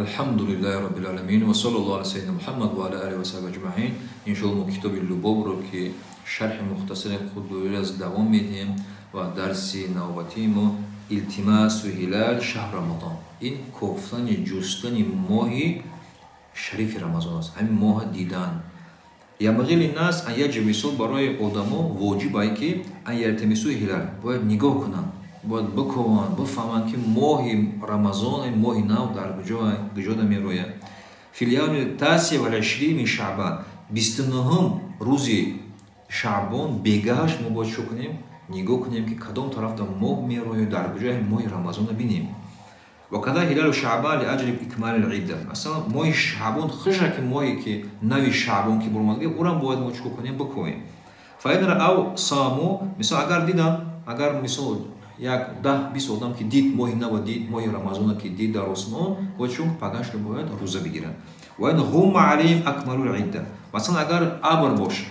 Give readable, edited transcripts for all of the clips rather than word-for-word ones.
Алҳамдулиллаҳи роббил оламин ва саллаллоҳу ала саййидина Муҳаммад ва ала олиҳи ва саҳбиҳи аҷмаин. Иншоаллоҳ мо китоби Лубобро, ки шарҳи мухтасари Қуддурӣ аст, давом медиҳем ва дарси навбатии мо илтимасу ҳилал шаҳр Рамазон. Ин кофтани ҷустани моҳи шарифи Рамазон аст. Ҳамин моҳа дидан. Янбағи линнас ан яҷиб, мисол барои одамо воҷиб ай ки ан ялтамису ҳилал, бояд нигоҳ кунанд, бояд бикованд, бифаҳманд, ки моҳи Рамазон, моҳи нав дар куҷода мерояд. Фил явми таси вал ишрин мин Шаъбан, 29-ум рӯзи Шаъбон бегаҳаш мо бояд чӣ кунем? Нигоҳ кунем, ки кадом тарафда моҳ мерояд, дар куҷои моҳи Рамазонро бинем. Ва када ҳилалу Шаъбан лиаҷли икмали идда. Масалан, моҳи Шаъбон хиша, ки моҳе ки нави Шаъбон ки буромадги, урам бояд мо чӣ кунем? Биковем. Фа ин раав саму, мисол агар дидан, агар мисол як 10-20 одам ки дид моҳи нава, дид моҳи Рамазона, ки дид дар осмон, бояд чун пагашро бояд рӯза бигиранд. Ва ин ғумма алайҳим акмалул идда. Масалан, агар абр боша,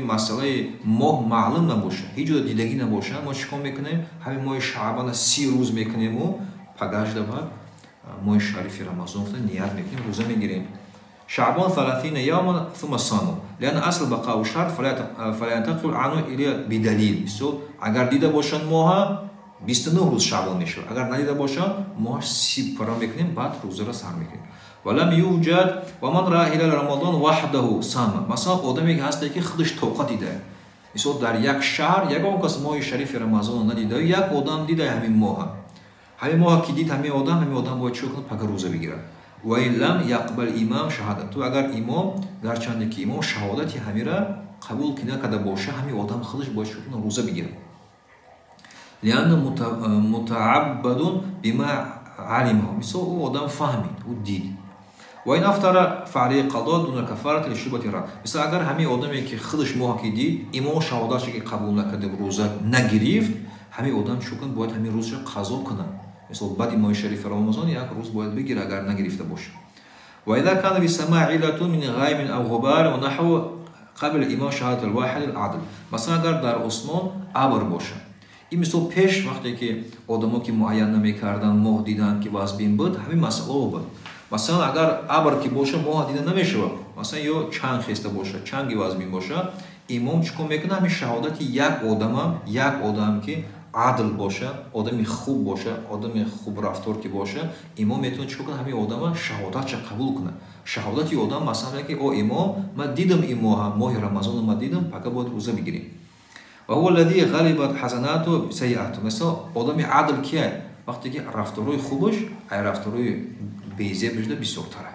масъалаи моҳ маълум набоша, ҳеҷ ҷо дидагӣ набоша, мо чӣ кор мекунем? Ҳамин моҳи Шаъбана 30 рӯз мекунему пагашда баъд моҳи шарифи Рамазон гуфта ният мекунем, рӯза мегирем. Шаъбон 30 явман сума саму лианна асл бақау шарт фала янтақил анҳу илла бидалил. Мисол, агар дида бошанд моҳа, 29 рӯз Шаъбон мешавад, агар надида бошанд, моҳаш 30 пара мекунем, баъд рӯзаро сар мекунем. Валам юҷад ва ман raa ҳилал Рамазон ваҳдаҳу сама. Масалан, одаме ки ҳасте, ки худаш тоқа дида, мисол дар як шаҳр ягон кас моҳи шарифи Рамазонро надида, як одам дида ҳамин моҳа. Ҳамин моҳа ки дид ҳамин одам бояд чӣ кунад? Пага рӯза бигирад. Ва ин лам яқбал имам шаҳодат ту, агар имом, гарчанде ки имом шаҳодати ҳамира қабул ки накарда боша, ҳамин одам худаш бояд чӣ кунад? Рӯза бигирад. Лианна мутааббадун бима алимаҳу. Мисол, ӯ одам фаҳмид, ӯ дид. Ва ин афтара фаалайҳи қадо дуна кафарати лишубати ра. Мисол, агар ҳамин одаме ки худаш моҳ ки дид, имом шаҳодатше ки қабул накарда, рӯза нагирифт, ҳамин одам чӣ кунад? Бояд ҳамин рӯзша қазо кунад. Мисол, баъди моҳи шарифи Рамазон як рӯз бояд бигирад, агар нагирифта бошад. Ва иза кана бисамаи иллатун мин ғаймин ав ғубар ва наҳв қабл имом шаҳадат алваҳид аладл. Масалан, агар дар осмон абр бошад, ин мисол пеш вақте ки одамо ки муайян намекарданд, моҳ дидан ки вазбин буд, ҳамин масъалао буд. Масалан, агар абр ки боша, моҳ дида намешавад, масалан, ё чанг хеста бошад, чанги вазбин бошад, имом чӣ кор мекунад? Ҳамин шаҳодати як одама, як одам ки адл боша, одами хуб боша, одами хубрафтор ки боша, имом метавонад чӣ кор кунад? Ҳамин одама шаҳодатша қабул кунад. Шаҳодати одам, масалан, ки о имом, ман дидам ин моҳа, моҳи Рамазонро ман дидам, пага бояд рӯза бигирем. Ва ҳува аллади ғалибат ҳасанату сайиату. Масалан, одами адл кия? Вақте ки рафторҳои хубаш ай рафторҳои безебашда бисёртара.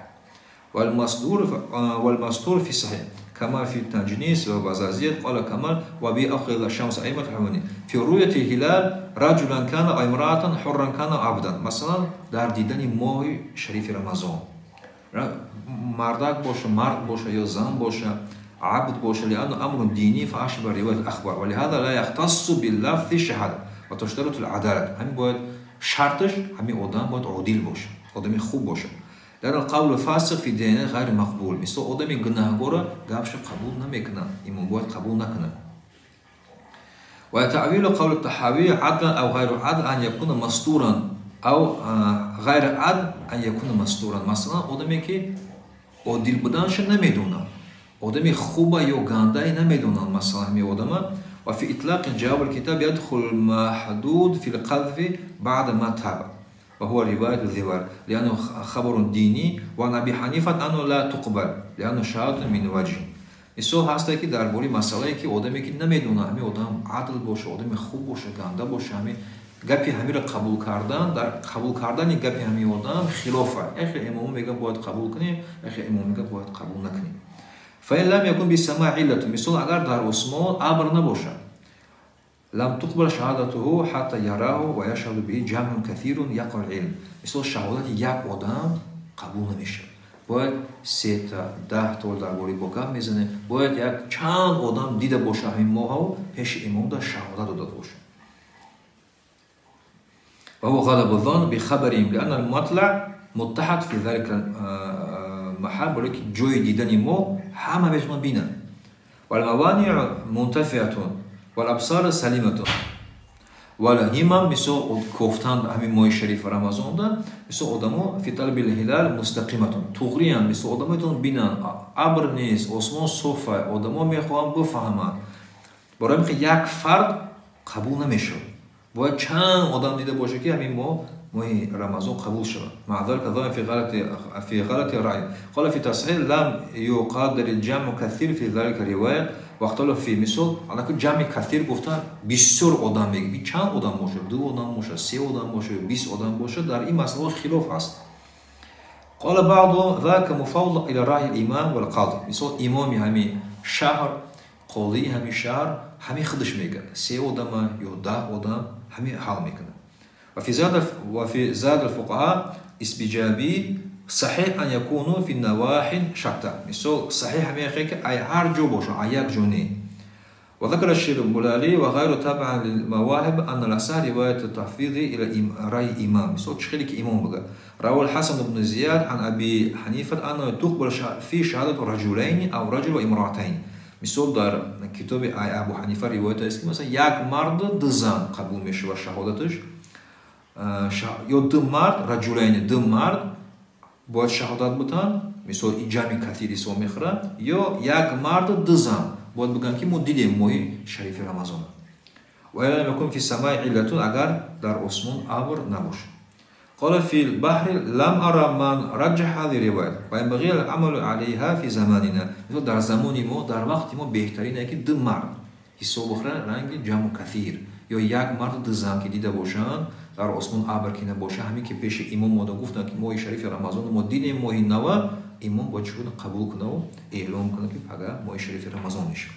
Валмастур фи саҳих кама фи танҷнис ва базазият қала камал ва би ахида шамс аимат ҳамани фи руяти ҳилал раҷулан кана ав имраатан ҳурран кана абдан. Масалан, дар дидани моҳи шарифи Рамазон мардак боша, мард боша ё зан боша, абд боша, лианну амрун динӣ фаашба ривоят ахбар ва лиҳада ла яхтассу биллафзи шаҳада ва туштарату ладалат. Ҳамин бояд шарташ, ҳамин одам бояд одил боша, одами хуб боша. Дар қавлу фасиқ фи дина ғайри мақбул. Мисол, одами гунаҳгора гапша қабул намекунад, имом бояд қабул накунад. Ва таъвилу қавли Таҳавӣ адлан ав ғайру адл ан якуна мастуран ав ғайри адл ан якуна мастуран. Масалан, одаме ки одил буданша намедонад, одами хуба ё гандае намедонад, масалан, ҳамин одама. Ва фи итлақи ҷавоб алкитаб ядхул маҳдуд фи лқадфи баъда ма таба وهو رواية الذوار لأنه خبر ديني وعن أبي حنيفة أنه لا تقبل لأنه شهادة من وجه. Мисол, ҳасте ки дар бораи масъалае ки одаме ки намедонад, ҳамин одам адл боша, одами хуб боша, ганда боша, ҳамин гапи ҳамиро қабул кардан, дар қабул кардани гапи ҳамин одам хилофа. Яхе имомо мегӯяд, бояд қабул кунем, яхе имомо мегӯяд, бояд қабул накунем. Фаин лам якун бисама иллату. Мисол, агар дар осмон абр набошад, лам туқбал шаҳадатуҳу ҳатта яраҳу ва яшҳаду биҳи ҷамъун касирун яқал илм. Мисол, шаҳодати як одам қабул намешавад, бояд сета, 10 то дар бораи бо гап мезанем, бояд як чанд одам дида боша ҳамин моҳав, пеши имом дар шаҳодат дода боша. وهو غلب الظن بخبرهم لأن المطلع متحد في ذلك المحل. ولكن ҷои дидани мо ҳама метавонанд бинанд. والموانع منتفية والأبصار سليمة. Вала ҳимам мисол кофтан ҳамин моҳи шарифи Рамазонда мисол одамо фи талабил ҳилал мустақиматун туғриян мисол одамо метавонанд бинанд абр нест, осмон софа, одамо мехоҳанд бифаҳманд. Барои ҳамин як фард қабул намешавад. Бояд чанд одам дида бошад ки ҳамин моҳ моҳи Рамазон қабул шавад. مع ذلك ظن في غلط رأي. قال في تصحيح لم يقدر الجمع كثير في ذلك الرواية واختلف في مثال على كل جمع كثير گفتن بسیار آدم میگه چند آدم باشه، دو آدم باشه، سه آدم باشه، 20 آدم باشه، در این مسئله خلاف هست. قال بعض ذاك مفوض الى رأي الامام والقاضي. مثال امام همین شهر، قاضی همین شهر همین خودش میگه سه آدم یا 10 آدم همین حل میکنه. وفي زاد الفقهاء اسبجابي صحيح أن يكونوا في النواحي شتى. مثال صحيح همین که ای هر جو باشه، ای یک جو نه. وذكر الشيخ البلالي وغيره تبعا للمواهب أن الأصح رواية التحفيظ إلى رأي إمام. مثال خیلی که إمام بگه. روى الحسن بن زياد عن أبي حنيفة أنه تقبل في شهادة رجلين أو رجل وامرأتين. مثال در کتاب ابو حنیفه روایت است که مثلا یک مرد دو زن قبول میشه و شهادتش، یا دو مرد رجلین، دو مرد باید شهادت بدن، مثال این جمع کثیر حساب میخوره، یا یک مرد دو زن باید بگن که ما دیدیم ماه شریف رمضان. و الا لم يكن في السماء علة، اگر در آسمان ابر نباشه. قال في البحر لم أرى من رجح هذه الرواية وينبغي العمل عليها في زماننا. مثال در زمان ما، در وقت ما بهترینه که دو مرد حساب بخوره رنگ جمع کثیر، یا یک مرد دو زن که دیده باشند در آسمان ابر که نباشه. همین که پیش امام ما گفتن که ماه شریف رمضان ما دیدیم ماه نو، امام باید چون قبول کنه و اعلام کنه که پگه ماه شریف رمضان میشه.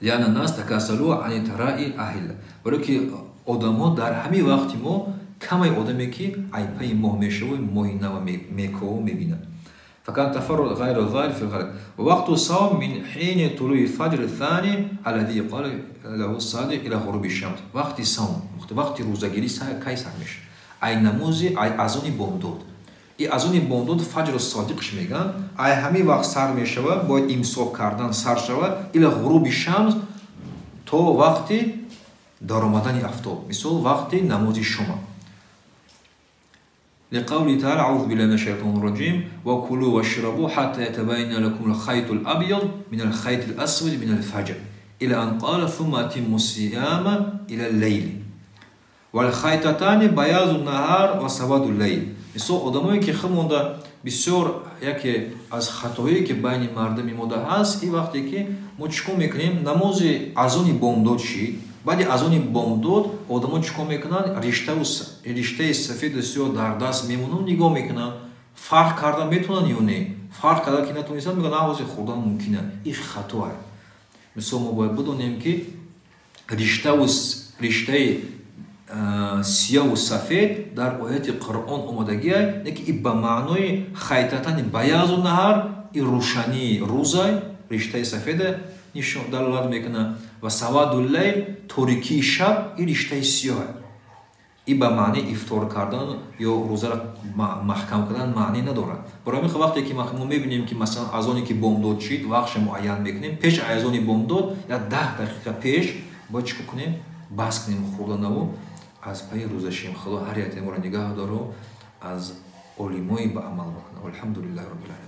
لأن الناس تكاسلوا عن تراء اهل. برای که آدم‌ها در همین وقت ما کمی آدمی که ای پی ماه میشه و ماه نو میکو میبینه. فكان تفرد غير الظاهر في الغالب. ووقت الصوم من حين طلوع الفجر الثاني الذي قال له الصادق الى غروب الشمس. وقت صوم، وقت روزگیری کی سر میشه؟ ای نموزی، ای اذان بامداد. ای اذان بامداد فجر صادقش میگن، ای همین وقت سر میشه باید امساک کردن سر شود الى غروب الشمس تا وقت درآمدن آفتاب، مثال وقت نماز شما. لقوله تعالى أعوذ بالله من الشيطان الرجيم وكلوا واشربوا حتى يتبين لكم الخيط الأبيض من الخيط الأسود من الفجر إلى أن قال ثم أتموا الصيام إلى الليل والخيطتان بياض النهار وسواد الليل. مثال آدمایی که خمونده بسیار یکی از خطایی که بین مردم ماده هست این وقتی که ما چیکار میکنیم نماز اذان بامداد شید، بعد از آن بامداد آدم‌ها چیکار میکنن؟ رشته سفید و سیاه در دست میمونن، نگاه میکنن فرق کرده میتونن یا نه. فرق کرده که نتونستن میگن نه واسه خوردن ممکنه. این خطا است. مثلا ما باید بدونیم که رشته سیاه و سفید در آیت قرآن آمدگی است، نه که این به معنای خیطتن بیاض و نهار، این روشنی روزه رشته سفید نشون دلالت میکنه و سواد اللیل تاریکی شب، این رشته سیاه. این به معنی افطار کردن یا روزه را محکم کردن معنی نداره. برای همین وقتی که ما میبینیم که مثلا اذانی که بامداد شد وقتش معین میکنیم، پیش اذان بامداد یا 10 دقیقه پیش باید چیکار کنیم؟ بس کنیم خوردن و از پی روزه شیم. خدا هر یک ما را نگاه داره، از علمای به عمل بکنه. والحمد لله رب العالمین.